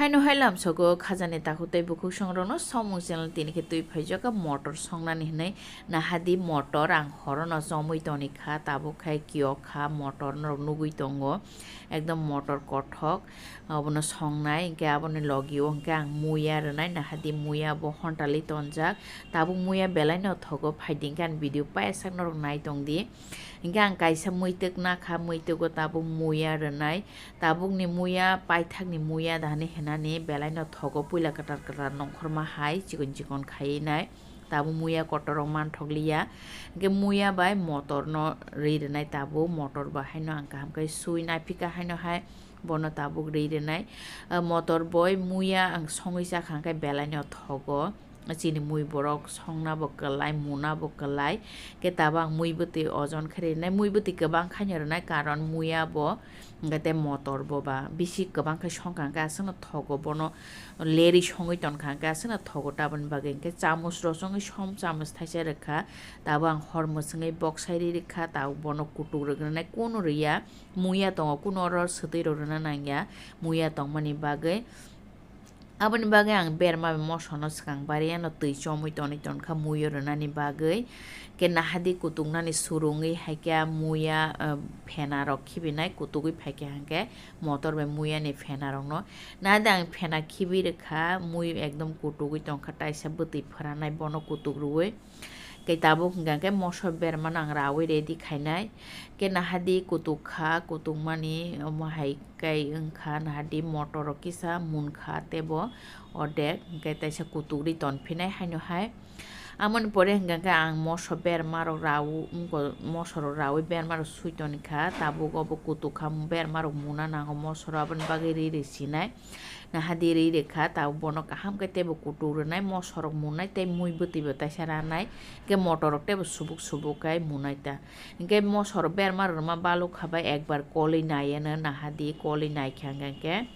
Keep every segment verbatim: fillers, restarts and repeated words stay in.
Haino hai lamsogo khajani takhuk tei bukhuk songrokno Somung channel tini khe twi phaijak motor songnani hinwi. Nahadi motor ang horono chomwi tonikha, tabuk khai kiyokha, motor norok nugwi tongo, ekdom motor kothok, obono songnai. Hinkhe aboni logio hinkhe ang muya rwnai, nahadi muya bo hontali tonjak, tabuk muya belai no thogo, phaidi hinkhe ang video paisa norok nai tongdi. Hinkhe ang kaisa muitwk nakha, muitwgo tabuk muya rwnai. Tabukni muya, paithakni muya dahani hinani belai no thogo, puila kwtal kwtal nongkhorma hai chikon chikon khaiwi nai. Tabuk muya kotor rok manthok liya. Hinkhe muya bai motor no ri rwnai, tabuk motor bai haino ang kaham khe sui naiphika haino hai bono tabuk ri rwnai. Ah, motor bai muya ang songwi chakha hinkhe belai no thogo. Chini mui borok songna bo kwlai, muna bo kwlai. Khe tabuk ang mui bwtwi ojon khe rinai, mui bwtwi kwbang khaino rwnai, karon muya bo, hinkhe tei motor bo ba bisi kwbang khe songkha hinkhe aswkno thogo, bono leri songwi tonkha hinkhe aswkno thogo. Taboni bagwi hinkhe chamus rosongwi som chamus thaisa rwkha, tabuk ang hor mwswngwi boksai ri rwkha, tabuk bono kutuk rwgwrwnai kunu rwya, muya tongo kunu oro swtwi rok rwna nangya, muya tongmani bagwi. Aboni bagwi ang berma bai moso no swkang bari ano twi chomwi tonwi tonkha muiyo rwnani bagwi. Khe nahadi kutuknani surungwi haikhe muya, ah, phena rok khibinai kutugwi phaikha hinkhe motor bai muya ni phena rokno. Nahadi ang phena khibi rwkha, mui ekdom kutugwi tongkha, taisa bwtwi phwranai bono kutuk rwui. Khe tabuk hingka khe moso berma no ang raui ready khainai. Khe nahadi kutuk kha, kutuk mani omo hai kai wngkha, nahadi motor rok kisa munkha tebo ordek, hingke taisa kutuk ri ton phinai haino hai. Amoni pore hingka khe ang moso berma rok rau, wngko moso rok raui berma rok sui toni kha, tabuk obo kutuk kha berma rok muna nango moso rok, aboni bagwi ri ri sinai. Nahadi ri rikha, tabuk bono kaham khe teibo kutuk rwnai, moso rok munai tei mui bwtwi bo taisa ranai, khe motor rok teibo subuk subuk khai munai ta. Hinkhe moso rok berma rwma balok kha bai ekbar kolwi nai eno nahadi, kolwi nai kha hinkhe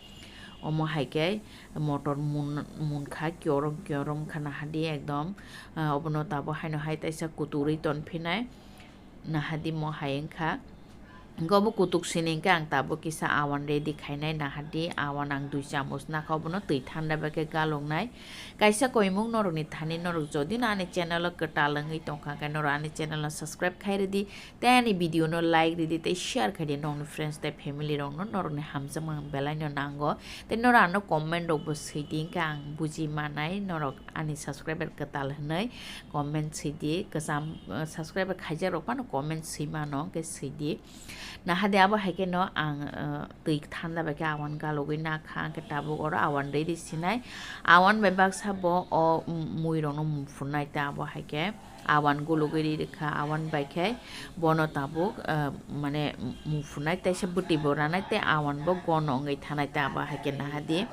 omo hai khe motor mun, munkha, kiorom kiorom kha nahadi ekdom, ah, obono tabuk haino hai taisa kutuk rwi ton phinai. Nahadi mo hai wngkha. Hinkhe obo kutuk sini hinkhe ang tabuk kisa awan ready khainai, nahadi awan ang dui chamus nakha, obono twi thanda bai khe galoknai. Kaisa koimung norokni thani norok jodi no ani channel o kwtal wngwi tongkha khe norok ani channel no subscribe khai rwdi, tei ani video no like rwdi tei share khaidi nokni friends tei family rokno, norokni hamjakmung belai no nango. Tei norok ano comment rokbo swidi hinkhe ang buji manai norok ani subscriber kwtal hinwi comment swidi, kwcham, uh, subscriber khaijak rok phano comment swi mano, hwnkhe swidi. Nahadi abo hai kheno ang, uh, twi thanda bai khe awan galogwi nakha, hwnkhe tabuk oro awan ready sinai. Awan bai baksa bo o, um, mui rokno muphunai ta abo hai khe awan gulugwi ri rikha, awan bai khe bono tabuk, uh, mane muphunai, teisa bwtwi bo ranai tei awan bo gono wngwi thanai ta abo hai khe nahadi.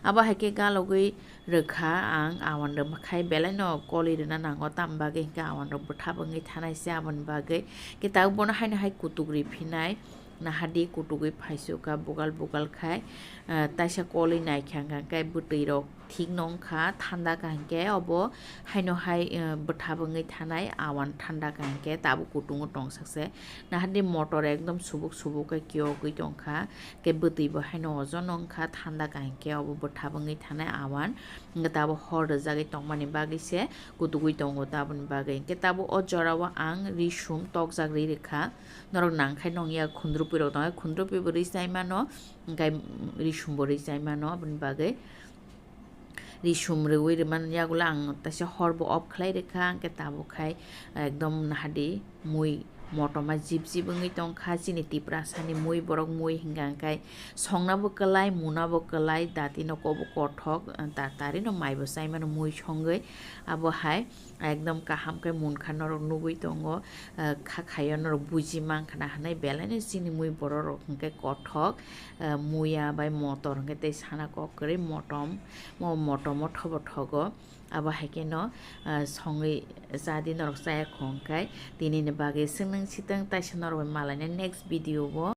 Abo hai khe galogwi rwkha ang, awan rwma khai belai no kolwi rwna nango, tamni bagwi hinkhe awan rok bwthap wngwi thanai se aboni bagwi. Khe tabuk bono haino hai kutuk ri phinai, nahadi kutugwi phaisukha bugal bugal khai, ah, taisa kolwi naikha hinkhe bwtwi rok thik no wngkha, thanda kha hinkhe obo haino hai, ah, bwthap wngwi thanai, awan thanda kha hinkhe tabuk kutungo tongsak se. Nahadi motor ekdom subuk subuk khe kiyogwi tongkha. Khe bwtwi bo haino ojono wngkha, thanda kha hinkhe obo bwthap wngwi thanai awan. Hwnkhe tabuk hor rwjagwi tongmani bagwi se kutugwi tongo tabukni bagwi. Hwnkhe tabuk o jorao ang risum tokjak ri rikha. Norok nangkhai nongya khundrupui rok tongkha, khundrupui bo ri chai mano, hwnkhe risum bo ri chai mano aboni bagwi. Risum rwui rwmani yagulo ang taisa hor bo off khlai rikha, hwnkhe tabuk khai ekdom nahadi mui motoma jip jip wngwi tongkha chini Tiprasani mui, borok mui hinkha hwnkhe songna bo kwlai, muna bo kwlai, dati no kobo kothok, ta-, tari no mai bo chai mano mui songwi. Abo hai ekdom kaham khe munkha norok nugwi tongo, ah, kha khaio norok buji mankha na hinwi belai no chini mui borok rok hinkhe kothok, ah, muya bai motor hinkhe tei sana kok kwrwi motom, mo motom o thobo thogo. Abo hai kheno, ah, songwi chadi norok chaya khong khai. Tinini bagwi swngwng sitwng taisa norok bai malaina next video o.